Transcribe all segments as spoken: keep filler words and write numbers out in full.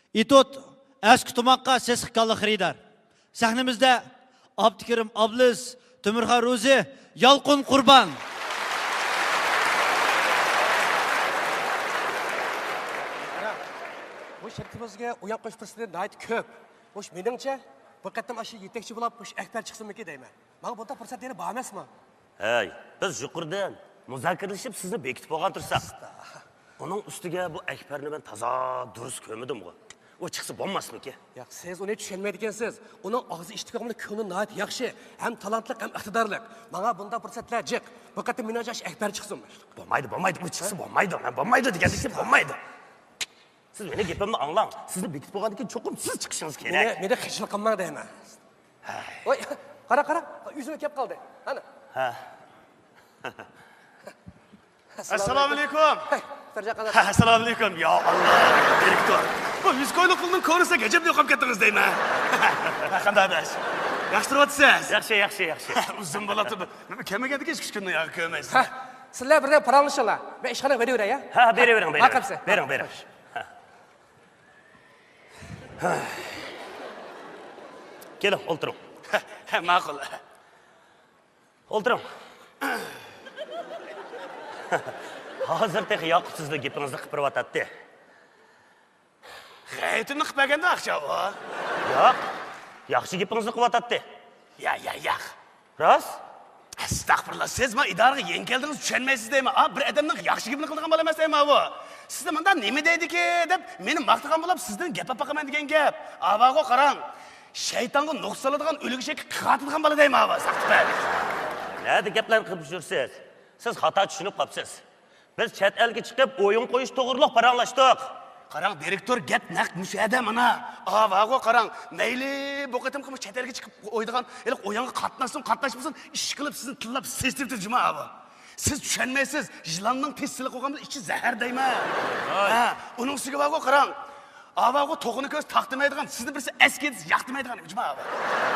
ئېتوت، ئەسكى تۇماققا سېسىق كاللا خېرىدار. سەھنىمىزدە ئابدۇكېرىم ئابلىز، تۆمۈرخان روزى، يالقۇن قۇربان. قارا، بۇ شىركىتىمىزگە ئويۇن قويۇش پۇرسىتى ناھايىتى كۆپ. خوش، مېنىڭچە، بۇ قېتىم ئاشۇ يېتەكچى بولۇپ، خوش، ئەكبەر چىقسىمىكىن دەيمەن. ماڭا بۇنداق پۇرسەت يەنە بار ئەمەسمۇ؟ ھەي، بىز يۇقىرىدىن مۇزاكىرىلىشىپ سىزنى بېكىتىپ بولغان تۇرساق. ئۇنىڭ ئۈستىگە بۇ ئەكبەرنى مەن تازا دۇرۇس كۆرمىدىمغۇ. ئۇ چىقسا بولماسمىكى؟ ياق، سىز ئۇنى چۈشەنمەيدىكەنسىز. ئۇنىڭ ئاغزى ئىشتىكى كۆڭلى ناھايىتى ياخشى. ھەم تالانتلىق، ھەم ئىقتىدارلىق. ماڭا بۇنداق پۇرسەتلەر جىق. بۇ قېتىم مېنىڭچە ئەكبەر چىقسۇن. بولمايدۇ، بولمايدۇ، ئۇ چىقسا بولمايدۇ. مەن بولمايدۇ دېگەندىكىن بولمايدۇ. سىز مېنىڭ گېپىمنى ئاڭلاڭ. سىزنى بېكىتىپ بولغاندىن كېيىن چوقۇم سىز چىقىشىڭىز كېرەك. مېنى، مېنى خىجىل قىلماڭ دەيمەن. ۋاي، قارا، قارا، ئۆزىمۇ كەپ قالدى. ئانا. ھە. ئەسسالامۇئەلەيكۇم. ھەي، تۇرجان قازاق. ھە، ئەسسالامۇئەلەيكۇم. يا ئاللا، دىرېكتور. بۇ يۈز كويلۇق پۇلنىڭ كورىسىغا ئەجەب يوقاپ كەتتىڭىز دەيمەن. ھە، قانداق ئاداش؟ ياخشى تۇرۇۋاتىسىز؟ ياخشى، ياخشى، ياخشى. ئۇزۇن بولاتتى. كەلمىگەندىكىن ئىككى ئۈچ كۈندىن ياغى كۆرمەيسىز. ھە، سىلەر بىردەم پاراڭلىشىڭلار. مەن ئىشخانىغا بېرىۋېرەي، يا؟ ھە، بېرىۋېرىڭ، بېرىۋېرىڭ. ماقۇل سىز. بېرىڭ، بېرىڭ. كېلىڭ، ئولتۇرۇڭ. ماقۇل. ئولتۇرۇڭ. ھازىر تېخى ياقۇپ سىزنىڭ گېپىڭىزنى قىلىپ بېرىۋاتاتتى. غەيۋىتىمنى قىلىپ بەرگەندە ئاخشام ئۇ. ياق، ياخشى گېپىڭىزنى قىلىۋاتاتتى. يا، يا، ياق. راست؟ ئەستەغپۇرۇللا، سىز ما ئىدارىگە يېڭى كەلدىڭىز، چۈشەنمەيسىز دەيمەن. ئا، بىر ئادەمنىڭ ياخشى گېپىنى قىلىدىغان بالا ئەمەس دەيمەن بۇ. سىزنى مۇنداق نېمە دەيدىكى دەپ مېنى ماختىغان بولۇپ، سىزدىن گەپ ئاپ باقىمەن دېگەن گەپ. ئاۋاغۇ قاراڭ. شەيتانغا نۇقسانلىدىغان ئۆلۈك ئېشەككە قىغاتىدىغان بالا دەيمەن ئاۋا، ساختىپەز. نەدە گەپلەرنى قىلىپ يۈرسىز؟ سىز خاتا چۈشىنىپ قاپسىز. بىز چەت ئەلگە چىقىپ ئويۇن قويۇش توغرۇلۇق پاراڭلاشتۇق. قاراڭ، دىرېكتور، گەپ نەق مۇشۇ يەردە مانا. ئاۋاغۇ قاراڭ، مەيلى بۇ قېتىمقى چەت ئەلگە چىقىپ ئوينىغان ھېلىقى ئويۇنغا قاتناشسۇن، قاتناشمىسۇن، ئىشقىلىپ سىزنى تىللاپ سېسىتىپتۇ جۇما ئاۋۇ. سىز چۈشەنمەيسىز، يىلاننىڭ تېشى سىلىق بولغان بىلەن ئىچى زەھەر دەيمەن. ھە، ئۇنىڭ ئۈستىگە بارغۇ قاراڭ. ئاۋاغۇ توخۇنى كۆرسە تاق دېمەيدىغان، سىزنى بىرسى ئەسكى دېسە ياق دېمەيدىغان جۇما ئاۋۇ.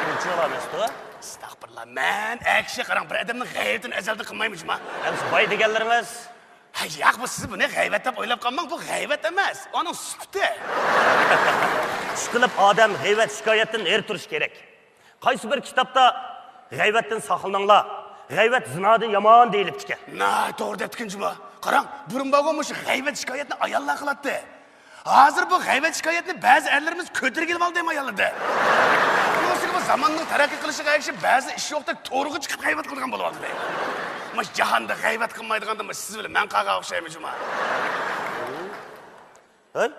ئۇنچىۋالا ئەمەستۇ. ئەستەغپۇرۇللا، مەن ئەكشى قاراڭ، بىر ئادەمنىڭ غەيۋىتىنى ئەزەلدىن قىلمايمەن جۇما. ئەمىسە باي دېگەنلىرىڭىز؟ ھە، ياق، بۇ سىز بۇنى غەيۋەت دەپ ئويلاپ قالماڭ، بۇ غەيۋەت ئەمەس، ئۇنىڭ سۈپىتى. ئىشقىلىپ ئادەم غەيۋەت شىكايەتتىن نېرى تۇرۇشى كېرەك. قايسى بىر كىتابتا غەيۋەتتىن ساقلىنىڭلار، غەيۋەت زىنادىن يامان دېيىلىپتىكەن. ناھايىتى توغرا دەپتىكەن جۇما. قاراڭ، بۇرۇن بارغان مۇشۇ غەيۋەت شىكايەتنى ئاياللار قىلاتتى. ھازىر بۇ غەيۋەت شىكايەتنى بەزى ئەرلىرىمىز كۆتۈرگىلى ئالدى ئاياللىرىدا. ئۇنىڭ ئۈستىگە بۇ زاماننىڭ تەرەققىي قىلىشىغا ئەگىشىپ بەزى ئىش يوقتەك تورغا چىقىپ غەيۋەت قىلىدىغان بولۇۋاتىدۇ. مۇشۇ جاھاندا غەيۋەت قىلمايدىغاندا مۇشۇ سىز بىلەن مەن قالغان ئوخشايمەن جۇما. ھەي،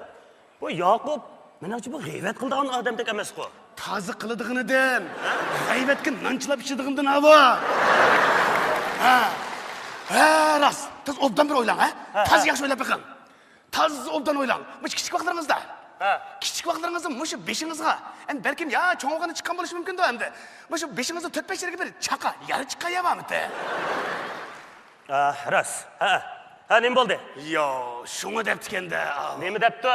بۇ ياقۇپ، مېنىڭچە بۇ غەيۋەت قىلىدىغان ئادەمدەك ئەمەسقۇ. تازا قىلىدىغىنىدىن، غەيۋەتكە نان چىلاپ ئىچىدىغىنىدىن ئاۋۇ. ھە. ھە، راست. تازا ئوبدان بىر ئويلاڭ، ھە؟ ھە، تازا ھە. ياخشى ئويلاپ بېقىڭ. تازا ئوبدان ئويلاڭ. مۇشۇ كىچىك ۋاقىتلىرىڭىزدا. ھە. كىچىك ۋاقىتلىرىڭىزدا مۇشۇ بېشىڭىزغا، ئەمدى بەلكىم يا چوڭ بولغاندا چىققان بولۇشى مۇمكىندۇ ئەمدى. مۇشۇ بېشىڭىزدا تۆت بەش يەرگە بىر چاقا، يارا چىققان يەر بارمىتى؟ ئا، راست. ھە. ھە، نېمە بولدى؟ يو، شۇڭا دەپتىكەن-دە. نېمە دەپتۇ؟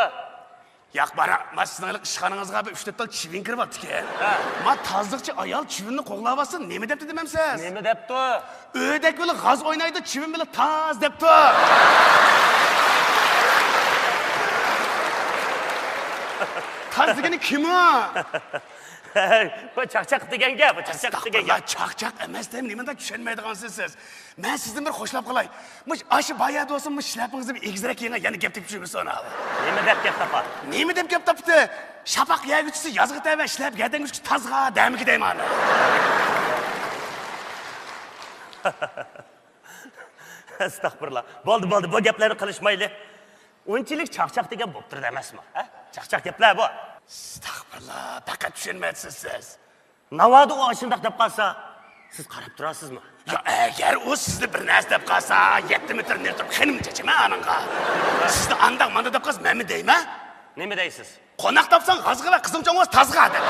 ياق، بارا، ما سىزنىڭ ھېلىقى ئىشخانىڭىزغا بىر ئۈچ تۆت تال چىۋىن كىرىۋاپتىكەن. ھە. ما تازىلىقچى ئايال چىۋىننى قوغلاۋاتسا نېمە دەپتۇ دېمەمسىز؟ نېمە دەپتۇ؟ ئۆدەك بىلەن غاز ئوينايدۇ، چىۋىن بىلەن تاز دەپتۇ. تاز دېگىنى كىم ئۇ؟ بۇ چاقچاق دېگەن گەپ، بۇ چاقچاق دېگەن گەپ. ئەستەغپۇرۇللا، چاقچاق ئەمەس دەيمەن، نېمانداق چۈشەنمەيدىغانسىز سىز؟ مەن سىزدىن بىر خوشلاپ قالاي. مۇشۇ ئاشۇ بايا دوستۇم مۇشۇ شىلەپىڭىزنى بىر ئېگىزرەك كىيىڭ، يەنە گەپ تېپىپ يۈرمىسۇن. نېمە دەپ گەپ تاپا؟ نېمە دەپ گەپ تاپتى؟ شاپاق يەرگە چۈشسە يازغا تەۋە، شىلەپە گەدەنگە چۈشسە تازغا دەمىكى دەيمەن. ئەستەغپۇرۇللا. بولدى، بولدى، بۇ گەپلەرنى قىلىشمايلى. ئۇنچىلىك چاقچاق دېگەن بوپتۇرىدۇ ئەمەسمۇ؟ ھە؟ چاقچاق گەپلەر بۇ. ئەستەغپۇرۇللا، پەقەت چۈشەنمەيسىز سىز. ناۋادا ئۇ ئاشۇنداق دەپ قالسا، سىز قاراپ تۇرارسىزمۇ؟ يا، ئەگەر ئۇ سىزنى بىر نەرسە دەپ قالسا، يەتتە مېتىر نېرى تۇرۇپ خېنىم چېچىمەن ئانىڭغا. سىزنى ئانداق مانداق دەپ قالسا، مەنمۇ دەيمەن. نېمە دەيسىز؟ قوناق تاپساڭ غازغا ۋە قىزىڭ چوڭ بولسا تازغا دەپ.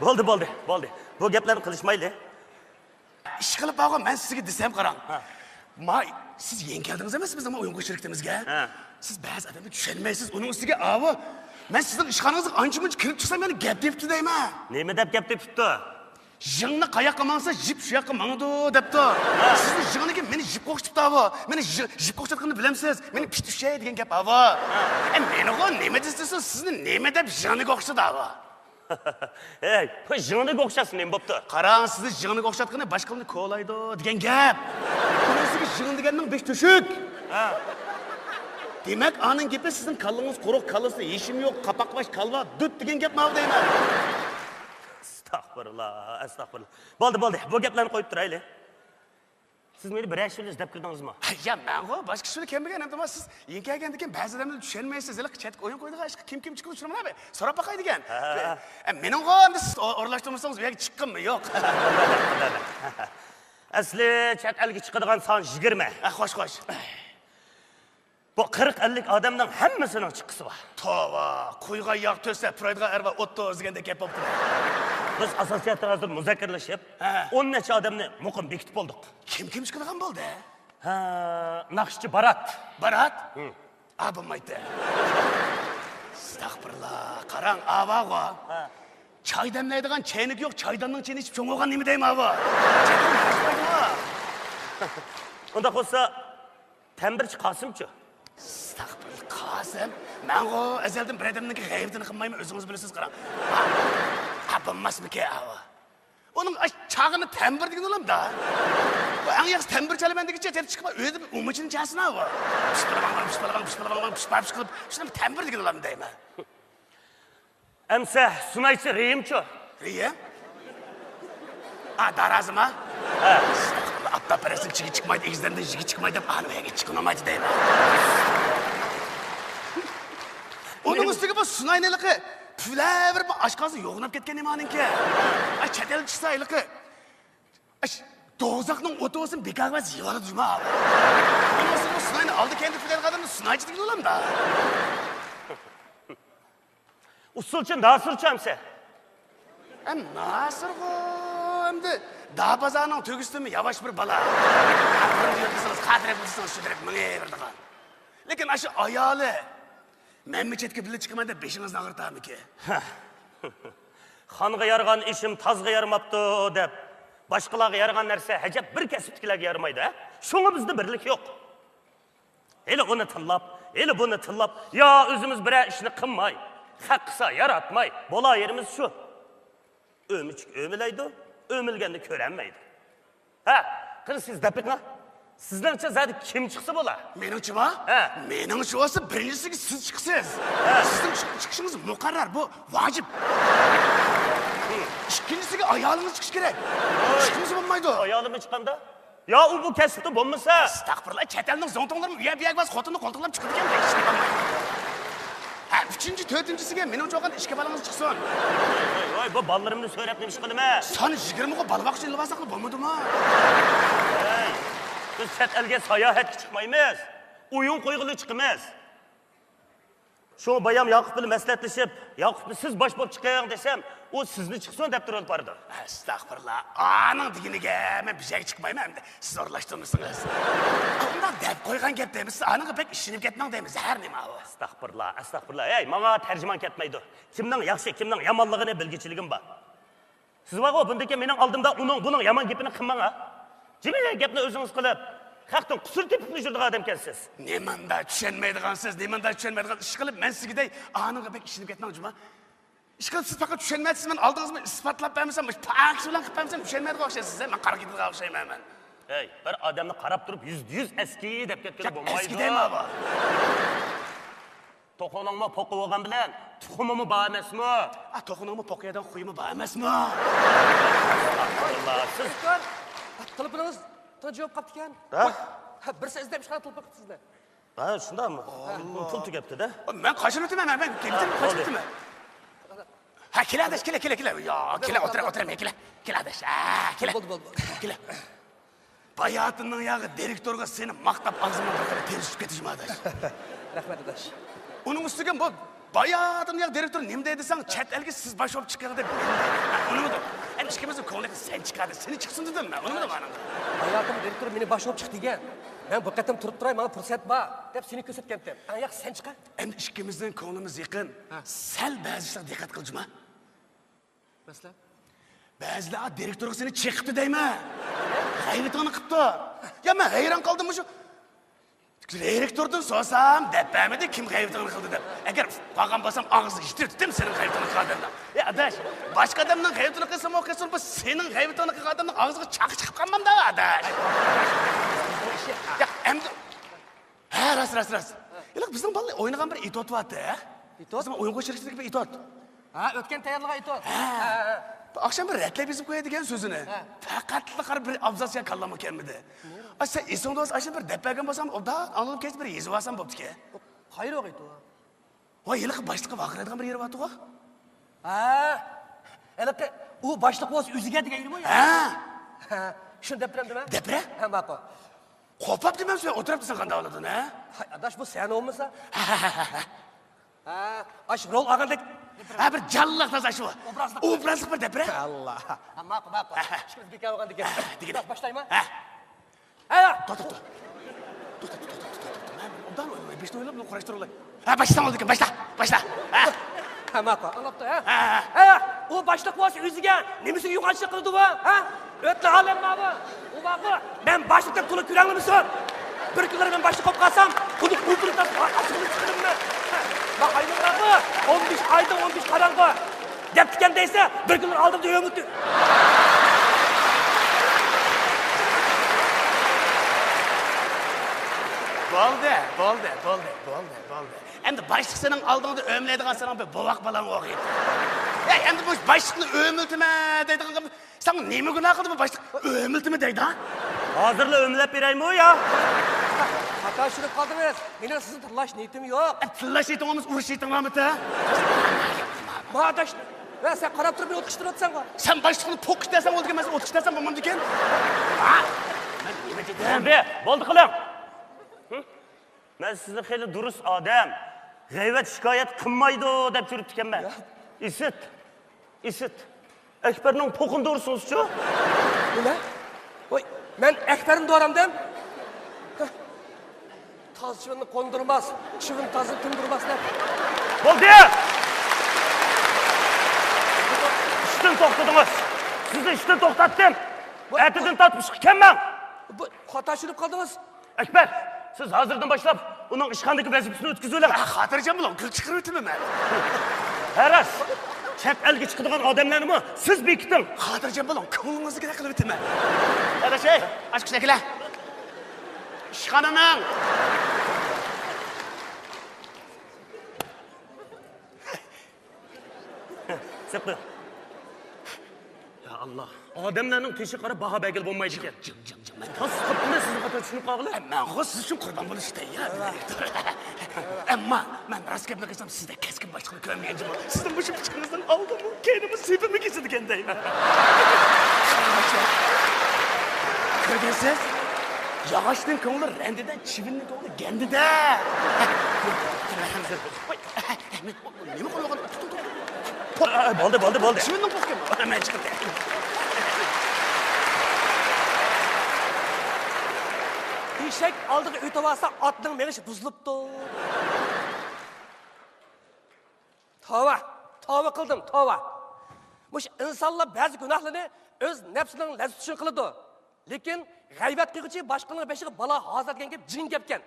بولدى، بولدى، بولدى. بۇ گەپلەرنى قىلىشمايلى. ئىشقىلىپ بارغۇ، مەن سىزگە دېسەم قاراڭ. ھە. ما، سىز يېڭى كەلدىڭىز ئەمەسمۇ بىزنىڭ ئويۇن قويۇش شىركىتىمىزگە؟ ھە. سىز بەزى ئادەمنى چۈشەنمەيسىز. ئۇنىڭ ئۈستىگە ئاۋۇ، مەن سىزنىڭ ئىشخانىڭىزغا ئانچە-مۇنچە كىرىپ چىقسام، يەنە گەپ تېپىپتۇ دەيمەن. نېمە دەپ گەپ تېپىپتۇ؟ «يىڭنە قاياققا ماڭسا، يىپ شۇ ياققا ماڭىدۇ» دەپتۇ. سىزنى يىڭنىكى مېنى يىپقا ئوخشىتىپتۇ ئاۋۇ. مېنى يىڭ-، يىپقا ئوخشاتقىنىنى بىلەمسىز؟ مېنى پىت ئۈشەي دېگەن گەپ ئاۋۇ. ئە، مېنىغۇ نېمە دېسىسۇ، سىزنى نېمە دەپ يىڭنىگە ئوخشىتىدۇ ئاۋۇ؟ ھەي، بۇ يىڭنىگە ئوخشاتسا نېمە بوپتۇ؟ قاراڭ، سىزنى يىڭنىگە ئوخشاتقىنى باشقىلارنى كولايدۇ دېگەن گەپ. ئۇنىڭ ئۈستىگە يىڭنە دېگەننىڭ بېشى تۆشۈك. دېمەك، ئانىڭ گېپى سىزنىڭ كاللىڭىز قۇرۇق، كاللىسىدا ھېچنېمە يوق، قاپاق باش كالۋا دۈت دېگەن گەپ ماۋۇ دەيمەن. ئەستەغپۇرۇللا، ئەستەغپۇرۇللا. بولدى، بولدى، بۇ گەپلەرنى قويۇپ تۇرايلى. سىز مېنى بىرەر ئىش بىلەن ئىزدەپ كىردىڭىزمۇ؟ يا، مەنغۇ باشقا ئىش بىلەن كەلمىگەن، ئەمدى سىز يېڭى كەلگەندىن كېيىن بەزى ئادەملەر چۈشەنمەيسىز، ھېلىقى چەتكە ئويۇن قويىدىغان ئىشقا كىم كىم چىقىدۇ شۇنى بىلەن بىر سوراپ باقاي دېگەن. ھە. ئە، مېنىڭغۇ ئەمدى سىز ئو-، ئورۇنلاشتۇرمىسىڭىز بۇ يەرگە چىققىنمۇ يوق. ئەسلى چەت ئەلگە چىقىدىغان سان يىگىرمە. ھە، خوش، خوش. بۇ قىرىق ئەللىك ئادەمنىڭ ھەممىسىنىڭ چىققۇسى بار. توۋا، قۇيغا ياغ تۆشسە پۇرايدىغان ئەرۋا ئوتتۇز دېگەندەك گەپ بوپتۇ. بىز ئاساسىيەتتە ھازىر مۇزاكىرىلىشىپ، ھە، ئون نەچچە ئادەمنى مۇقىم بېكىتىپ بولدۇق. كىم كىم چىقىدىغان بولدى؟ ھە، ناخشىچى بارات. بارات؟ ھە. ئا، بولمايتتى. ئەستەغپۇرۇللا، قاراڭ، ئاۋاغۇ. ھە. چاي دەملەيدىغان چەينىكى يوق، چايداننىڭ چېيىنى ئىچىپ چوڭ بولغان نېمە دەيمەن ئاۋۇ؟ ئۇنداق بولسا، تەمبىرچى قاسىمچۇ؟ ئەستەغپۇرۇللا، قاسىم؟ مەنغۇ ئەزەلدىن بىر ئادەمنىڭكى غەيۋىتىنى قىلمايمەن، ئۆزىڭىز بىلىسىز، قاراڭ. ھە، ھە، بولماسمىكىن ئاۋۇ؟ ئۇنىڭ ئاش چاغىنى تەمبىر دېگىنى ئۇلامدا. بۇ ئەڭ ياخشى تەمبىر چالىمەن دېگۈچە چېتىپ چىقىپ ئۆيدە بىر ئۇمىچىنى چالسىنا ئۇ. پىشپىلىۋاڭ، پىشپىلىۋاڭ، پىشپىلىۋاڭ، پىش، پىش قىلىپ، شۇنى تەمبىر دېگىنى ئۇلام دەيمەن. ئەمسە سۇنايچى رېيىمچۇ؟ رېيىم؟ ئا، دارازىما؟ ھە. ئەستەغپۇرۇللا، ئاپتاپپەرەستىن چىگى چىقمايدۇ، ئېگىزلەردىن يىگى چىقمايدۇ دەپ ئانىڭ ئەگە چىقىنالمايدۇ دەيمەن. ئۇنىڭ ئۈستىگە بۇ سۇناينى ھېلىقى پۈۋلەۋېرىپ ئاشقازىنى يوغىناپ كەتكەن نېمانىڭكى. ئاي، چەت ئەلگە چىقسا ھېلىقى، ئاش، دوزاخنىڭ ئوتى بولسۇن، بىكارغا بەس يېۋالىدۇ جۇما. ئۇنىڭ ئۈستىگە بۇ سۇناينى ئالدى كەينىدە پۈۋلەيدىغان ئادەمنى سۇنايچى دېگىلى بولامدا. ئۇسسۇلچى ناسىرچۇ ئەمسە؟ ئەم، ناسىرغۇ ئەمدى دار بازارنىڭ تۆگىسىدىنمۇ ياۋاش بىر بالا. بۇرۇن يۈرگۈزسىڭىز، قاتىرەك بولسىڭىز، شۇدىرەك مېڭىۋېرىدىغان. لېكىن ئاشۇ ئايالى، مەنمۇ چەتكە بىللە چىقىمەن دەپ بېشىڭىزنى ئاغرىتامىكى؟ خانغا يارىغان ئىشىم تازغا يارىماپتۇ دەپ، باشقىلارغا يارىغان نەرسە ھەجەپ بىر كەسىپتىكىلەرگە يارىمايدۇ، ھە؟ شۇڭا بىزدە بىرلىك يوق. ھېلى ئۇنى تىللاپ، ھېلى بۇنى تىللاپ، يا ئۆزىمىز بىرەر ئىشنى قىلماي، خەق قىلسا ياراتماي، بولا يېرىمىز شۇ. ئۆمۈچۈك ئۆمىلەيدۇ، ئۆمۈلگەننى كۆرەلمەيدۇ. ھە، قېنى سىز دەپ بېقىڭا. سىزنىڭچە زادى كىم چىقسا بولا؟ مېنىڭچىما؟ ھە. مېنىڭچە بولسا بىرىنچىسىگە سىز چىقىسىز. ھە. سىزنىڭ چىق-، چىقىشىڭىز مۇقەررەر، بۇ ۋاجىپ. ئىككىنچىسىگە ئايالىڭىز چىقىشى كېرەك. ۋاي. ئىككىمىز بولمايدۇ. ئايالىممۇ چىقامدا؟ يا ئۇ بۇ كەسىپتە بولمىسا؟ ئەستەغپۇرۇللا، چەت ئەلنىڭ زوڭتۇڭلىرىمۇ ئۇ يەر بۇ يەرگە بارسا خوتۇننى قولتۇقلاپ چىقىدىكەن، ھېچ نېمە بولمايدۇ. ھە، ئۈچىنچى، تۆتىنچىسىگە مېنىڭچە بولغان ئىككى بالىڭىز چىقسۇن. ۋاي، ۋاي، ۋاي، بۇ بالىلىرىمنى سۆرەپ نېمە ئىش قىلىمەن؟ سان يىگىرمىغۇ بالا باققۇچى ئېلىۋالساقلا بولمىدىمۇ؟ ھەي، بىز چەت ئەلگە ساياھەتكە چىقمايمىز، ئويۇن قويغىلى چىقىمىز. شۇڭا بايام ياقۇپ بىلەن مەسلىھەتلىشىپ، ياقۇپنى سىز باش بولۇپ چىقىڭ دېسەم، ئۇ سىزنى چىقسۇن دەپ تۇرۇپ بارىدۇ. ئەستەغپۇرۇللا، ئانىڭ دېگىنىگە مەن بىر يەرگە چىقمايمەن ئەمدى، سىز ئورۇنلاشتۇرمىسىڭىز. ئۇنداق دەپ قويغان گەپ دەيمىز، سىز ئانىڭغا بەك ئىشىنىپ كەتمەڭ دەيمىز، ھەر نېمە ئاۋۇ. ئەستەغپۇرۇللا، ئەستەغپۇرۇللا، ھەي، ماڭا تەرجىمان كەتمەيدۇ. كىمنىڭ ياخشى، كىمنىڭ يامانلىقىنى بىلگۈچىلىكىم بار. سىز بارغۇ، بۇندىن كېيىن مېنىڭ ئالدىمدا ئۇنىڭ، بۇنىڭ يامان گېپىنى قىلماڭ ھە. جىملا گەپنى ئۆزىڭىز قىلىپ، خەقتىن قۇسۇر تېپىپلا يۈرىدىغان ئادەمكەنسىز. نېمانداق چۈشەنمەيدىغانسىز، نېمانداق چۈشەنمەيدىغان ئىش قىلىپ، مەن سىزگىدەك ئانىڭغا بەك ئىشىنىپ كەتمەڭ جۇما. ئىشقىلىپ سىز پەقەت چۈشەنمەيسىز، مەن ئالدىڭىزغا ئىسپاتلاپ بەرمىسەم، مۇشۇ پاكىت بىلەن قىلىپ بەرمىسەم چۈشەنمەيدىغان ئوخشايسىز ھە، مەن قارا كېتىدىغان ئوخشايمەن مەن. ھەي، بىر ئادەمنى قاراپ تۇرۇپ يۈزدە يۈز ئەسكى دەپ كەتكىلى بولمايدۇ. ئەسكى دەيمەن بۇ. توخۇنىڭمۇ پوقى بولغان بىلەن تۇخۇمىمۇ بار ئەمەسمۇ؟ ئا، توخۇنىڭمۇ پوقى يەيدىغان خۇيىمۇ بار ئەمەسمۇ؟ ئەستەغپۇرۇللا، سىز. دىرېكتور، تېلېفونىڭىز تۇنجى بولۇپ قاپتىكەن. ھە؟ ھە، بىرسى ئىزدەپ چىققان تېلېفون قىپتۇ سىزنى. ھە، شۇنداقمۇ؟ ھە. پۇل تۈگەپتۇ-دە. مەن قاچان ئۆتىمەن، مەن، مەن كېلىپ ھە، قاچان ئۆتىمەن. ھە، كېلە ئاداش، كېلە، كېلە، كېلە. يا، كېلە، ئولتۇرە، ئولتۇرە، مەن كېلە. كېلە ئاداش، ھە، كېلە. بولدى، بولدى، بولدى. كېلە. باياتىننىڭ ياغى دىرېكتورغا سېنى ماختاپ ئاغزىمنىڭ بىر خىلى تېرىشىپ كېتىشىم ئاداش. رەھمەت ئاداش. ئۇنىڭ ئۈستىگە بۇ باياتىننىڭ ياغى دىرېكتور نېمە دەيدۇ دېسەڭ، چەت ئەلگە سىز باش بولۇپ چىقىڭ دەپ مېنى دەيدۇ. مەن ئۇنىمىدىم. ئەمدى ئىككىمىزنىڭ كۆڭلىگە سەن چىقاردى، سېنى چىقسۇن دېدىم مەن. ئۇنىمىدىم ئانىڭغا. باياتىننىڭ دىرېكتورى مېنى باش بولۇپ چىق دېگەن. مەن بۇ قېتىم تۇرۇپ تۇراي، ماڭا پۇرسەت بار دەپ سېنى كۆرسەتكەنتىم. ئەڭ ياخشى سەن چىقە. ئەمدى ئىككىمىزنىڭ كۆڭلىمىز يېقىن. ھە. سەل بەزى ئىشلارغا دىققەت قىل جۇما. مەسىلەن؟ بەزىلەر دىرېكتورغا سېنى چېقىپتۇ دەيمەن. غەيۋىتىڭنى قىپتۇ. يا، مەن ھەيران قالدىم مۇشۇ. دىرېكتوردىن سورىسام، دەپ بەرمىدى، كىم غەيۋىتىڭنى قىلدى دەپ. ئەگەر بارغان بولسام، ئاغزىغا يېتىرتتىم سېنىڭ غەيۋىتىڭنى قىلغان ئادەمنىڭ. يا، ئاداش، باشقا ئادەمنىڭ غەيۋىتىنى قىلسىمۇ قىلسۇن، بۇ سېنىڭ غەيۋىتىڭنى قىلغان ئادەمنىڭ ئاغزىغا چاقا چىقىپ قالمامدا، ئاداش. يا، ئەمدى ھە، راست، راست، راست. ھېلىقى بىزنىڭ بالىلار ئوينىغان بىر ئېتوت بارتى، ھە؟ ئېتوت؟ بىزنىڭ ئۇيغۇر شىركىتىدىكى بىر ئېتوت. ھە، ئۆتكەن تەييارلىغان ئېتوت. ھە. ھە، ھە. ئاخشام بىر رەتلەپ يېزىپ قوياي دېگەن سۆزىنى. ھە. پەقەتلا قارا بىر ئابزاسچە كاللامغا كەلمىدى. ئاي، سەن ئېسىڭدە بولسا، ئاشۇ بىر دەپ بەرگەن بولسام، ئوبدان ئاڭلىنىپ كەچ بىر يېزىۋالسام بوپتىكەن. قايرۇق ئېتوت؟ ۋاي، ھېلىقى باشلىققا ۋارقىرايدىغان بىر يېرى بارتىغۇ. ھە، ھېلىقى ئۇ باشلىق بولسا ئۆزىگە دېگەن يېرىمۇ؟ ھە. ھە، شۇنى دەپ بېرەمدىمەن؟ دەپ بېرە. ھە، ماقۇل. قوپۇپ دېمەم، سەن ئولتۇرۇپ دېسەڭ قانداق بولىدۇ، ھە؟ ھاي، ئاداش، بۇ سەن بولمىسا. ھە، ھە، ھە، ھە. ھە، ئاش رول ئالغاندەك. ھە، بىر جانلىق تازا شۇ. ئوبرازلىق. ئوبرازلىق بىر دەپ بېرە. ئاللا. ھە، ماقۇل، ماقۇل. ھە، ھە. ئىشىمىز بىكار بولغاندىكىن. ھە، دېگىنە. باشلايمەن. ھە. ھە. توختا، توختا. توختا، توختا، توختا، توختا. مەن ئوبدان ئويلىماي، بېشىنى ئويلاپ، قۇراشتۇرۇۋالاي. ھە، باشلىساڭ بولىدىكەن، باشلا، باشلا. ھە. ھە، ماقۇل، ئاڭلاپتۇ، ھە؟ ھە، ھە. ھە، ئۇ باشلىق بولسا ئۆزىگە نېمىسىگە يوغانچىلىق قىلىدۇ بۇ، ھە؟ ئۆتنە ئالەم ماۋۇ. ئۇ ماقۇل، مەن باشلىق دەپ تولا كۆرەڭلىمىسۇن. بىر كۈنلىرى مەن باشلىق بولۇپ قالسام، ئۇنى ئۇپۇرۇپ تاشلاپ ئاچچىقىنى چىقىرىمەن. ھە، ماقۇل، ھايۋانلار بۇ، ئون بەش ئايدىن ئون بەش قاراڭغۇ. دەپتىكەن دەيسە، بىر كۈنلەر ئالدىمدا ئۆمۈتى. بولدى، بولدى، بولدى، بولدى، بولدى. ئەمدى باشلىق سېنىڭ ئالدىڭدا ئۆمىلەيدىغان سېنىڭ بىر بوۋاق بالاڭ بولغىيدى. ئەي، ئەمدى بۇ باشلىقنى ئۆمىلتىمە دەيدىغان گەپ، ساڭا نېمە گۇناھ قىلدى بۇ باشلىق؟ ئۆمىلتىمە دەيدۇ. ھازىرلا ئۆمىلەپ بېرەيمۇ يا؟ خاتا چۈشىنىپ قالدىڭىز. مېنىڭ سىزنى تىللاش نىيىتىم يوق. ئە، تىللاش نىيىتىڭ بولمىسا، ئۇرۇش نىيىتىڭ بارمىتى؟ ما ئاداش، ۋە سەن قاراپ تۇرۇپ مېنى ئوتقا چىقىرىۋاتىسەنغۇ. سەن باشلىقنى پوقۇش دەسەڭ بولىدىكەن، مەن سېنى ئوتقا چىقىرسام بولمامدىكەن؟ ھە؟ مەن نېمە دېدىم؟ بولدى، بولدى قىلىڭ. ھە؟ مەن سىزنى خېلى دۇرۇس ئادەم، غەيۋەت شىكايەت قىلمايدۇ دەپ يۈرۈپتىكەنمەن. يا. ئىسىت. ئىسىت. ئەكبەرنىڭ پوقىنى دورىسىڭىزچۇ؟ نېمە؟ ۋاي، مەن ئەكبەرنى دورامدىم؟ تازا چىۋىننى قوندۇرماس، چىۋىن تازىنى تىندۇرماس دەپ. بولدى! ئىشتىن توختىتىڭىز. سىزنى ئىشتىن توختاتتىم. بۇ، ئەتىدىن تارتىپ ئىشقا كەلمەڭ. بۇ، خاتا چۈشىنىپ قالدىڭىز. ئەكبەر، سىز ھازىردىن باشلاپ ئۇنىڭ ئىشخانىدىكى ۋەزىپىسىنى ئۆتكۈزۈۋېلىڭ. ھە، خاتىرجەم بولۇڭ، گۈل چىقىرىۋېتىمەن مەن. ھە، راست. چەت ئەلگە چىقىدىغان ئادەملەرنىمۇ سىز بېكىتىڭ. خاتىرجەم بولۇڭ، كۆڭلىڭىزدىكىدەك قىلىۋېتىمەن. ئاداش، ئەي، ئاچقۇچنى ئەكىلە. ئىشخانىنىڭ. سەپ قويۇڭ. يا ئاللا، ئادەملەرنىڭ تېشىغا قاراپ باھا بەرگىلى بولمايدىكەن. جىڭ، جىڭ، جىڭ، مەن تاس تاپتىمەن سىزنىڭ قاتارىغا چۈشىنىپ قالغىلى. ئە، مەنغۇ سىز ئۈچۈن قۇربان بولۇشتى تەييار. ئەمما مەن راست گەپنى قىلسام، سىزدەك كەسكىن باشلىقنى كۆرمىگەن جۇمۇ. سىزنىڭ مۇشۇ پىچىقىڭىزنىڭ ئالدىمۇ، كەينىمۇ سېپىمۇ كېسىدىكەن دەيمەن. كۆردىڭىز سىز؟ ياغاچنىڭ كۆڭلى رەندىدە، چىۋىننىڭ كۆڭلى گەندىدە. نېمە قىلىۋاتقان؟ تۇتۇڭ، تۇتۇڭ. بولدى، بولدى، بولدى. چىۋىننىڭ پوقى. مانا مەن چىقىپ كەتتىم. ئېشەك ئالدىغا ئۆتۈۋالسا، ئاتنىڭ مېڭىشى بۇزۇلۇپتۇ. توۋا، توۋا قىلدىم، توۋا. مۇشۇ ئىنسانلار بەزى گۇناھلارنى ئۆز نەپسىنىڭ لەززىتى ئۈچۈن قىلىدۇ. لېكىن غەيۋەت قىلغۇچى باشقىلارنىڭ بېشىغا بالا ھازىر دېگەن گەپ جىڭ گەپكەن.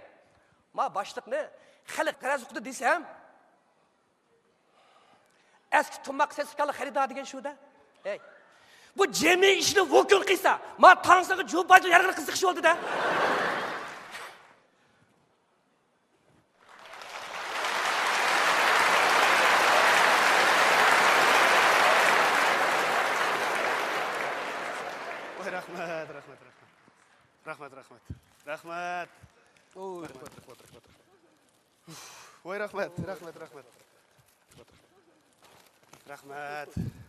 ما باشلىقنى خەلق غەرەز ئۇقتى دېسەم، ئەسكى تۇماق سېتىۋېتىۋالغان خېرىدار دېگەن شۇ-دە. ھەي، بۇ جىمى ئىشنى ۋۇكۇن قىلسا، ما تاڭسىغا جۇ باجۇ يارغىنى قىزىقىش بولدى-دە. ۋاي، رەھمەت، رەھمەت، رەھمەت. رەھمەت، رەھمەت. رەھمەت. ئوي، رەھمەت، رەھمەت، رەھمەت، رەھمەت. ۋاي، رەھمەت، رەھمەت، رەھمەت. رەھمەت.